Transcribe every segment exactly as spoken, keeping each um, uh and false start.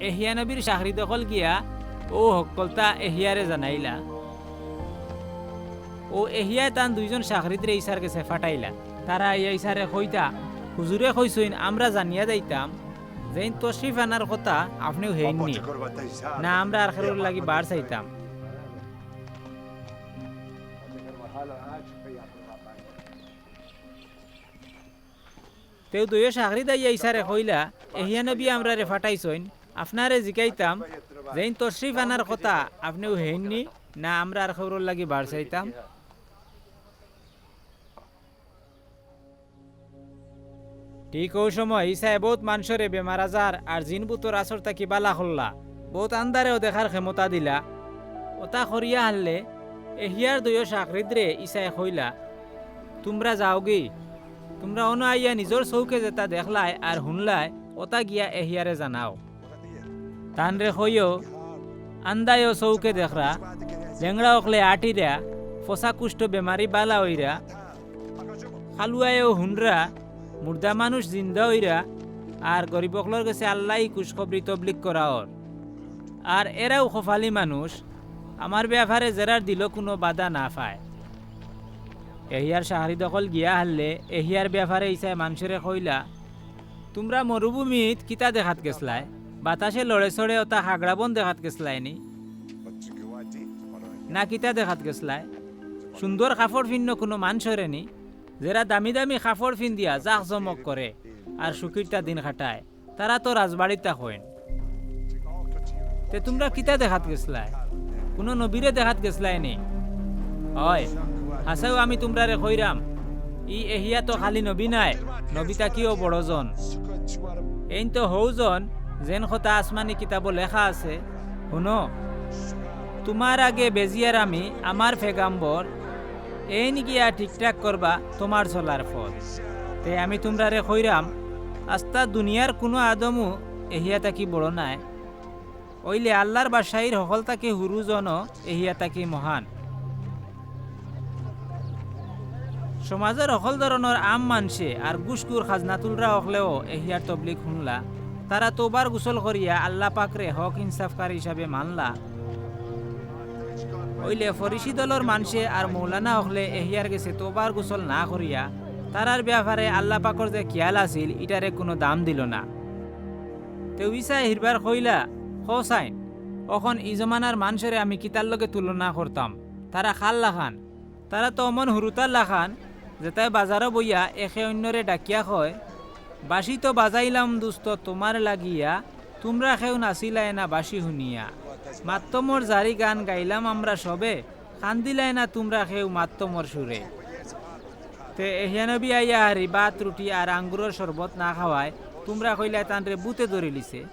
এহিয়া নবীর চাকরিদ অকল গিয়া অউ হক্কলতা এহিয়ারে জানাইলা। অউ এহিয়ায় তান দুইজন চাকরিদরে ইছার গেছে ফাটাইলা। তারা আইয়া ইছারে কইতা, "হুজুরে কইছইন, আমরা জানিয়া যাইতাম, যেইন তশরিফ আনার কথা আপনেউ হেইন নি, না আমরা আখেরর লাগি বার চাইতাম।" তেউ দুইও চাকরিদ আইয়া ইছারে কইলা, "এহিয়া নবী আমরারে ফাটাইছইন, আপনারে জিকাইতাম, যেইন তশরিফ আনার কথা আপনেউ হেইন নি, না আমরা আখেরর লাগি বার চাইতাম?" ঠিক অউ সময় ইছায় বউত মানষরে বেমার আজার আর জিন-ভূতর আসর থাকি বালা করলা, বউত আন্দারেও দেখার ক্ষমতা দিলা। অতা করিয়া হারলে এহিয়ার দুইও চাকরিদরে ইছায় কইলা, "তুমরা যাওগি, তুমরা অনো আইয়া নিজর চউখে যেতা দেখলায় আর হুনলায়, অতা গিয়া এহিয়ারে জানাও।" তানরে কইও, আন্দায়ও চউখে দেখরা, লেংড়া অকলে আটিরা, ফসা কুষ্ঠ বেমারি বালা অইরা, কালুয়ায়ও হুনরা, মুর্দা মানুষ জিন্দা অইরা, আর গরিব অকলর গেছে আল্লায় খুশখবরি তবলিগ করাওর। আর এরাউ কপালি মানুষ, আমার বেয়াপারে যেরার দিলো কুনু বাধা না পায়। এহিয়ার চাকরিদ অকল গিয়া হারলে, এহিয়ার বেয়াপারে ইছায় মানষরে কইলা, "তুমরা মরুভূমিত কিতা দেখাত গেছলায়? বাতাসে লড়ে চড়ে অতা হাগড়া বন দেখাত গেছলায় নি? না কিতা দেখাত গেছলায়? সুন্দর কাপড় ফিন্দো কুনু মানষরে নি, যেরা দামি দামি কাপড় ফিন্দিয়া জাকজমক করে আর সুখীরতা দিন কাটায়, তারা তো রাজবাড়িত থাকইন। তে তুমরা কিতা দেখাত গেছলায়? কুনু নবীরে দেখাত গেছলায় নি?" অয়, হাছাউ আমি তুমরারে কইরাম, ই এহিয়া তো খালি নবী নায়, নবী থাকিও বড়জন। এইন তো হউ জন, যেন কথা আসমানি কিতাবো লেখা আছে। হুনো, তুমার আগে বেজিয়ার আমি, আমার ফেগাম্বর, এইন গিয়া ঠিকঠাক করবা তুমার চলার পথ। তে আমি তুমরারে কইরাম, আস্তা দুনিয়ার কুনু আদমও এহিয়া থাকি বড় নায়। অইলে আল্লার বাদশাইর হকল থাকি হুরু জনও এহিয়া থাকি মহান। সমাজর হকল ধরনর আম মানষে আর ঘুষখুর খাজনাতুলরা অকলেও এহিয়ার তবলিগ হুনলা। তারা তওবার গোসল করিয়া আল্লা পাকরে হক ইনসাফকারী হিসাবে মানলা। অইলে ফরিসি দলর মানষে আর মৌলানা অকলে এহিয়ার গেছে তওবার গোসল না করিয়া তারার বেয়াপারে আল্লা পাকর যে খিয়াল আছিল, ইটারে কুনু দাম দিলো না। তেউ ইছায় হিরবার কইলা, "কও চাইন, অখন ই জমানার মানষরে আমি কিতার লগে তুলনা করতাম? তারা কার লাখান? তারা তো অমন হুরুতার লাখান, যেতায় বাজারো বইয়া একে অইন্যরে ডাকিয়া কয়, 'বাঁশি তো বাজাইলাম দুস্ত তুমার লাগিয়া, তুমরা কেউ নাচিলায় না বাঁশি হুনিয়া। মাত্তমর জারি গান গাইলাম আমরা সবে, কান্দিলায় না তুমরা কেউ মাত্তমর সুরে।'" তে এহিয়া নবী আইয়া হারি ভাত, রুটি আর আঙ্গুরর শরবত না খাওয়ায় তুমরা কইলায় তানরে ভূতে ধরিলিছে।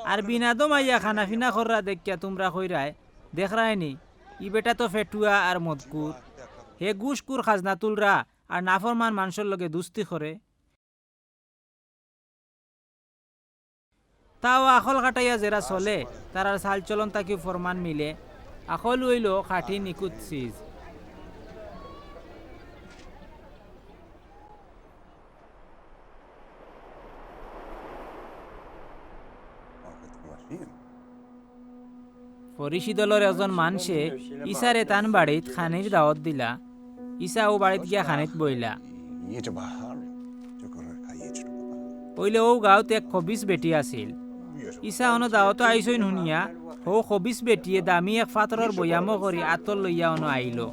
আর বিন আদম আইয়া খানা-পিনা কররা দেখিয়া তুমরা কইরায়, "দেখরায় নি, ই বেটা তো ফেটুয়া আর মদখুর। হে ঘুষখুর খাজনাতুলরা আর নাফরমান মানষর লগে দুস্তি করে।" তাও আকল খাটাইয়া যেরা চলে, তারার চাল-চলন থাকি ফরমান মিলে। আকল অইলো খাঁটি নিখুঁত চিজ। ফরিসি দলর একজন মানষে ইছারে তান বাড়িত খানির দাওয়াত দিলা। ইছা অউ বাড়িত গিয়া খানিত বইলা। অইলে অউ গাঁওত এক খবিছ বেটি আছিল। ইছা অনো দাওয়াতো আইছইন হুনিয়া, হউ খবিছ বেটিয়ে দামি এক ফাতরর বয়ামো করি আতর লইয়া অনো আইলো।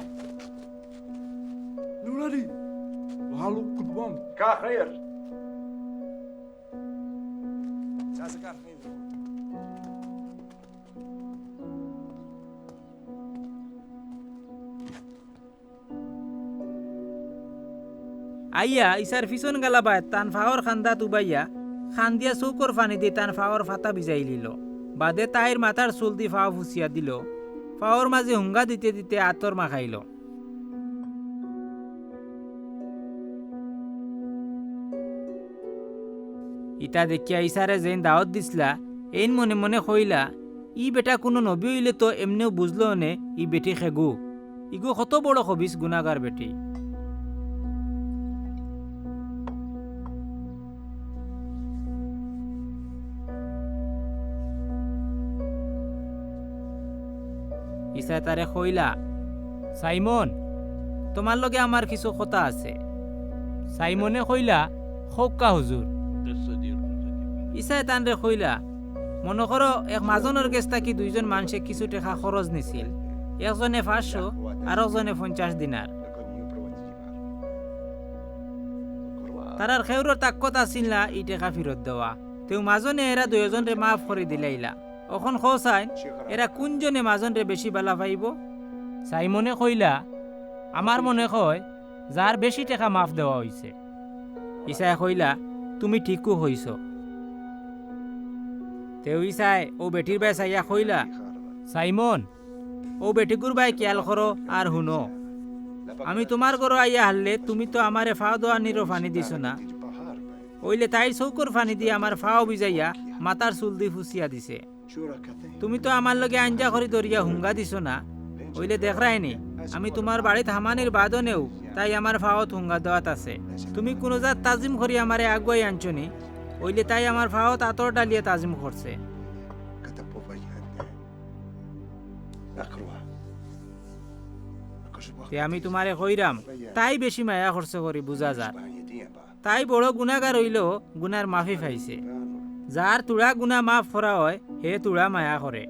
আইয়া ইছার পিছন গালাবায় তান ফাওর কান্দাত উবাইয়া, কান্দিয়া চউখর পানিদি তান ফাওর ফাতা ভিজাইলিলো। বাদে তাইর মাথার চুলদি ফাও ফুছিয়া দিলো। ফাওর মাঝে হুঙ্গা দিতে দিতে আতর মাখাইলো। ইতা দেখিয়া ইছারে যেইন দাওয়াত দিছলা, এইন মনে মনে কইলা, "ই বেটা কুনু নবী অইলে তো এমনেউ বুঝলো অনে ই বেটি খেগু। ইগু কত বড় খবিছ গুনাগার বেটি।" ইছায় তারে কইলা, "সাইমন, তুমার লগে আমার কিছু কথা আছে।" সাইমনে কইলা, "কউক্কা হুজুর।" ইছায় তানরে কইলা, "মনো করো, এক মাজনর গেছ থাকি দুইজন মানষে কিছু টেকা করজ নিছিল, একজনে পাঁচশো, আরকজনে পঞ্চাশ দিনার। তারার কেউরর তাকত আছিল না ই টেকা ফিরত দেওয়া, তেউ মাজনে এরা দুইওজনরে মাফ করি দিলাইলা। অখন কও চাইন, এরা কুনজনে মাজনরে বেশি বালা পাইবো?" সাইমনে কইলা, "আমার মনে কয়, যার বেশি টেকা মাফ দেওয়া অইছে।" ইছায় কইলা, "তুমি ঠিকউ কইছো।" তেউ ইছায় অউ বেটির বায় চাইয়া কইলা, "সাইমন, অউ বেটিগুর বায় খিয়াল করো আর হুনো। আমি তুমার ঘরো আইয়া হারলে তুমি তো আমারে পাও ধোয়ানিরও পানি দিছো না। অইলে তাইর চউখর পানি দি আমার পাও ভিজাইয়া মাথার চুল দি ফুছিয়া দিছে। তুমি তো আমার লগে আঞ্জা করি ধরিয়া হুঙ্গা দিছো না। অইলে দেখরায়নি, আমি তুমার বাড়িত হামানির বাদনেও তাই আমার পাওত হুঙ্গা দেওয়াত আছে। তুমি কুনু জাত তাজিম করি আমারে আগুয়াই আনছো নি, অইলে তাই আমার পাওত আতর ডালিয়া তাজিম করছে।" তে আমি তুমারে কইরাম, তাই বেশি মায়া করছে করি বুঝা যার। তাই বড় গুনাগার অইলেও গুনার মাফি পাইছে। যার তুড়া গুনা মাফ করা অয়, হে তুড়া মায়া করে।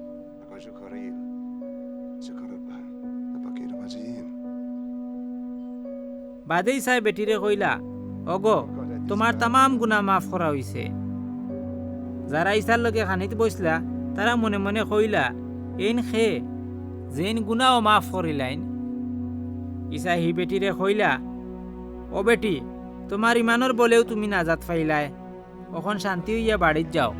বাদে ইছায় বেটিরে কইলা, "ওগো, তুমার তামাম গুনা মাফ করা অইছে।" যারা ইছার লগে খানিত বইছলা, তারা মনে মনে কইলা, "এইন কে, যেইন গুনাও মাফ করিলাইন?" ইছায় হি বেটিরে কইলা, "ও বেটি, তুমার ইমানর বলেউ তুমি নাজাত পাইলায়, অখন শান্তি অইয়া বাড়িত যাও।"